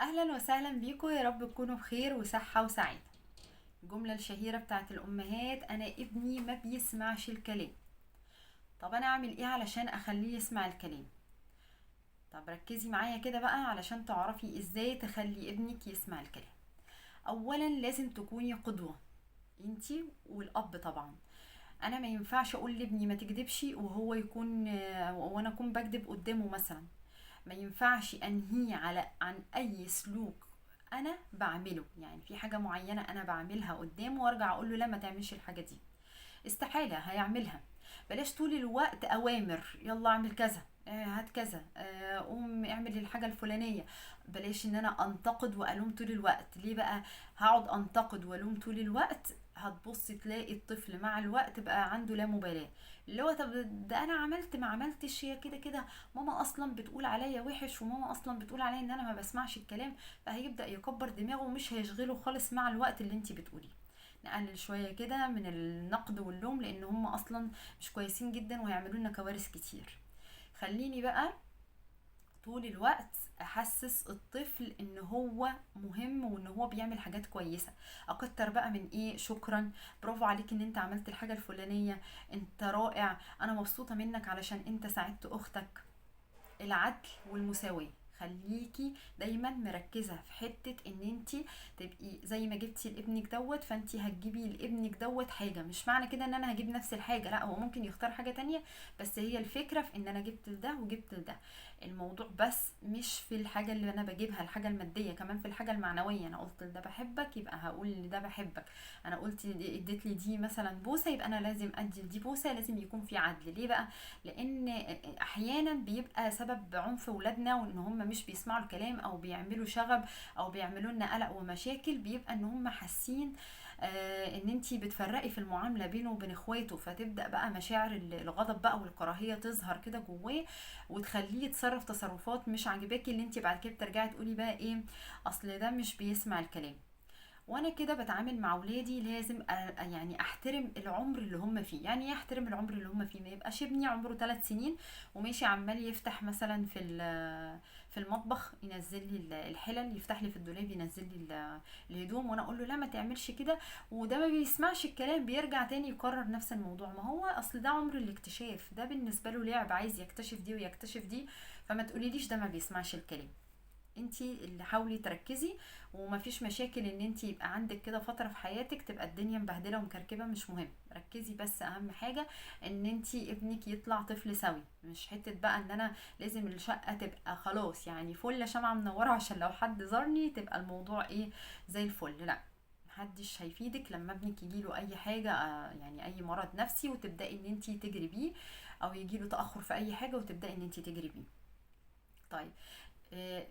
اهلا وسهلا بيكم، يا رب تكونوا بخير وصحة وسعادة. الجملة الشهيرة بتاعت الامهات: انا ابني ما بيسمعش الكلام. طب انا اعمل ايه علشان اخليه يسمع الكلام؟ طب ركزي معايا كده بقى علشان تعرفي ازاي تخلي ابنك يسمع الكلام. اولا لازم تكوني قدوة، انتي والاب طبعا. انا ما ينفعش اقول لابني ما تكدبش وهو يكون، وانا اكون بكدب قدامه مثلا. ما ينفعش انهيه على عن اي سلوك انا بعمله، يعني في حاجة معينة انا بعملها قدامه وارجع اقول له لا ما تعملش الحاجة دي، استحالة هيعملها. بلاش طول الوقت اوامر، يلا اعمل كذا، هات كذا، قوم اعمل الحاجة الفلانية. بلاش ان انا انتقد والوم طول الوقت. ليه بقى هقعد انتقد والوم طول الوقت؟ هتبص تلاقي الطفل مع الوقت بقى عنده لا مبالاة، اللي هو طب ده انا عملت ما عملتش، هي كده كده ماما اصلا بتقول عليا وحش، وماما اصلا بتقول عليا ان انا ما بسمعش الكلام. فهيبدأ يكبر دماغه ومش هيشغله خالص مع الوقت اللي انت بتقوليه. نقلل شوية كده من النقد واللوم، لان هم اصلا مش كويسين جدا وهيعملوا لنا كوارث كتير. خليني بقى طول الوقت احسس الطفل ان هو مهم وان هو بيعمل حاجات كويسة. اكتر بقى من ايه؟ شكرا، برافو عليك ان انت عملت الحاجة الفلانية، انت رائع، انا مبسوطة منك علشان انت ساعدت اختك. العدل والمساواة، خليكي دايما مركزة في حتة ان انتي تبقي زي ما جبتي لابنك دوت، فانتي هتجيبي لابنك دوت حاجة. مش معنى كده ان انا هجيب نفس الحاجة، لا، هو ممكن يختار حاجة تانية، بس هي الفكرة في ان انا جبت لده وجبت لده. الموضوع بس مش في الحاجة اللي انا بجيبها، الحاجة المادية، كمان في الحاجة المعنوية. انا قلت لده بحبك يبقى هقول لده بحبك، انا قلت اديت لي دي مثلا بوسة يبقى انا لازم ادي لدي بوسة. لازم يكون في عدل. ليه بقى؟ لان احيانا بيبقى سبب عنف ولادنا وان هم مش بيسمعوا الكلام او بيعملوا شغب او بيعملوا لنا قلق ومشاكل، بيبقى ان هم حاسين ان انتي بتفرقي في المعاملة بينه وبين اخواته، فتبدا بقى مشاعر الغضب بقى والكراهية تظهر كده جواه، وتخليه يتصرف تصرفات مش عاجباكي، اللي انتي بعد كده بترجعي تقولي بقى ايه، اصل ده مش بيسمع الكلام. وانا كده بتعامل مع ولادي لازم احترم العمر اللي هم فيه. يعني ايه احترم العمر اللي هم فيه؟ ما يبقاش ابني عمره 3 سنين وماشي عمال يفتح مثلا في المطبخ ينزل لي الحلل، يفتح لي في الدولاب ينزل لي الهدوم، وانا اقول له لا ما تعملش كده، وده ما بيسمعش الكلام، بيرجع تاني يكرر نفس الموضوع. ما هو اصل ده عمر الاكتشاف، ده بالنسبة له لعب، عايز يكتشف دي ويكتشف دي. فما تقوليليش ده ما بيسمعش الكلام. انتي اللي حاولي تركزي، ومفيش مشاكل ان انتي يبقى عندك كده فترة في حياتك تبقى الدنيا مبهدلة ومكركبة، مش مهم، ركزي بس اهم حاجة ان انتي ابنك يطلع طفل سوي. مش حتة بقى ان انا لازم الشقة تبقى خلاص فل شمعة منورة عشان لو حد زارني تبقى الموضوع ايه زي الفل، لا، محدش هيفيدك لما ابنك يجيله اي حاجة، يعني اي مرض نفسي وتبدأي ان انتي تجري بيه، او يجيله تأخر في اي حاجة وتبدأي ان انتي تجري بيه.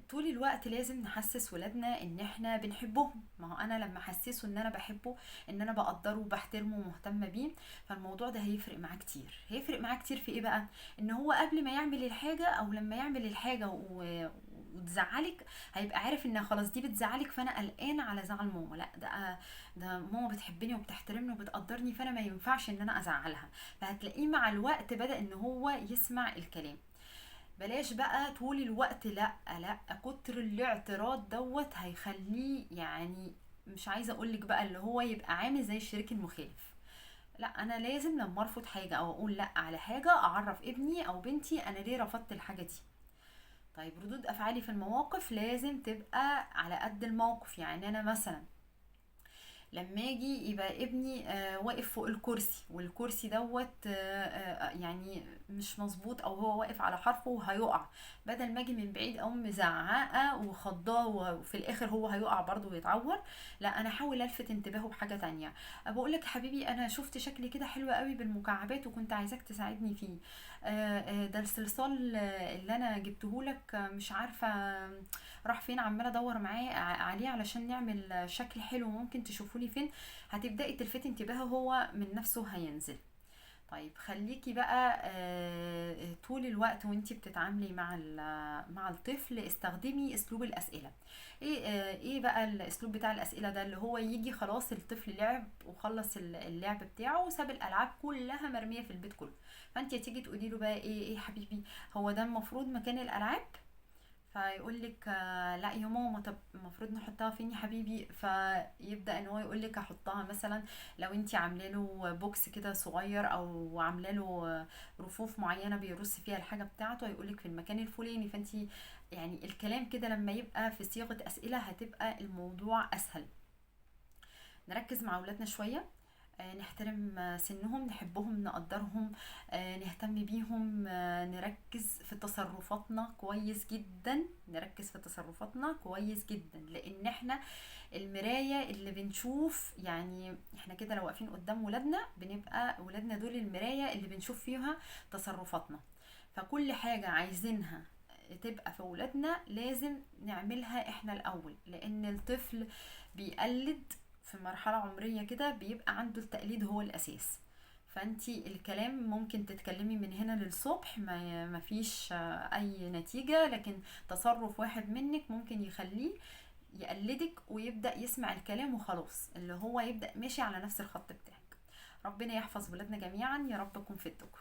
طول الوقت لازم نحسس ولادنا ان احنا بنحبهم. ما هو انا لما احسسه ان انا بحبه، ان انا بقدره وبحترمه ومهتمه بيه، فالموضوع ده هيفرق معاه كتير. هيفرق معاه كتير في ايه بقى؟ ان هو قبل ما يعمل الحاجة او لما يعمل الحاجة وتزعلك، هيبقى عارف ان خلاص دي بتزعلك، فانا قلقان على زعل ماما، لا ده ماما بتحبني وبتحترمني وبتقدرني، فانا ما ينفعش ان انا ازعلها. فهتلاقيه مع الوقت بدأ ان هو يسمع الكلام. بلاش بقى طول الوقت لا لا، كتر الاعتراض دوت هيخليه مش عايزه اقولك بقى اللي هو يبقى عامل زي الشريك المخالف. لا، انا لازم لما ارفض حاجة او اقول لا على حاجة اعرف ابني او بنتي انا ليه رفضت الحاجة دي. ردود افعالي في المواقف لازم تبقى على قد الموقف. انا مثلا لما اجي يبقى ابني واقف فوق الكرسي، والكرسي دوت مش مظبوط او هو واقف على حرفه وهيقع، بدل ما اجي من بعيد اقوم مزعقه وخضاه وفي الاخر هو هيقع برضه ويتعور، لا انا احاول الفت انتباهه بحاجة تانية. بقول لك حبيبي انا شفت شكل كده حلو قوي بالمكعبات وكنت عايزاك تساعدني فيه، ده الصلصال اللي انا جبته لك، مش عارفه راح فين، عماله ادور معاه عليه علشان نعمل شكل حلو، ممكن تشوفوا لي فين. هتبداي تلفتي انتباهه، هو من نفسه هينزل. خليكي بقى طول الوقت وانتي بتتعاملي مع الطفل استخدمي اسلوب الاسئلة. ايه بقى الاسلوب بتاع الاسئلة ده؟ اللي هو يجي خلاص الطفل لعب وخلص اللعب بتاعه وساب الالعاب كلها مرمية في البيت كله، فانتي تيجي تقولي له بقى ايه يا حبيبي هو ده المفروض مكان الالعاب؟ فيقول لك لا يا ماما، طب المفروض نحطها فين يا حبيبي؟ فيبدا ان هو يقول لك احطها مثلا لو انت عامله له box كده صغير، او عامله له رفوف معينة بيرص فيها الحاجة بتاعته، هيقول لك في المكان الفلاني. فانت يعني الكلام كده لما يبقى في صيغة اسئلة هتبقى الموضوع اسهل. نركز مع اولادنا شويه، نحترم سنهم، نحبهم، نقدرهم، نهتم بيهم، نركز في تصرفاتنا كويس جدا، نركز في تصرفاتنا كويس جدا، لان احنا المراية اللي بنشوف. يعني احنا كده لو واقفين قدام ولادنا بنبقى ولادنا دول المراية اللي بنشوف فيها تصرفاتنا. فكل حاجة عايزينها تبقى في ولادنا لازم نعملها احنا الاول، لان الطفل بيقلد في مرحلة عمرية كده بيبقى عنده التقليد هو الأساس. فانتي الكلام ممكن تتكلمي من هنا للصبح ما فيش أي نتيجة، لكن تصرف واحد منك ممكن يخليه يقلدك ويبدأ يسمع الكلام وخلاص، اللي هو يبدأ ماشي على نفس الخط بتاعك. ربنا يحفظ ولادنا جميعا يا رب. اكون فدتكم.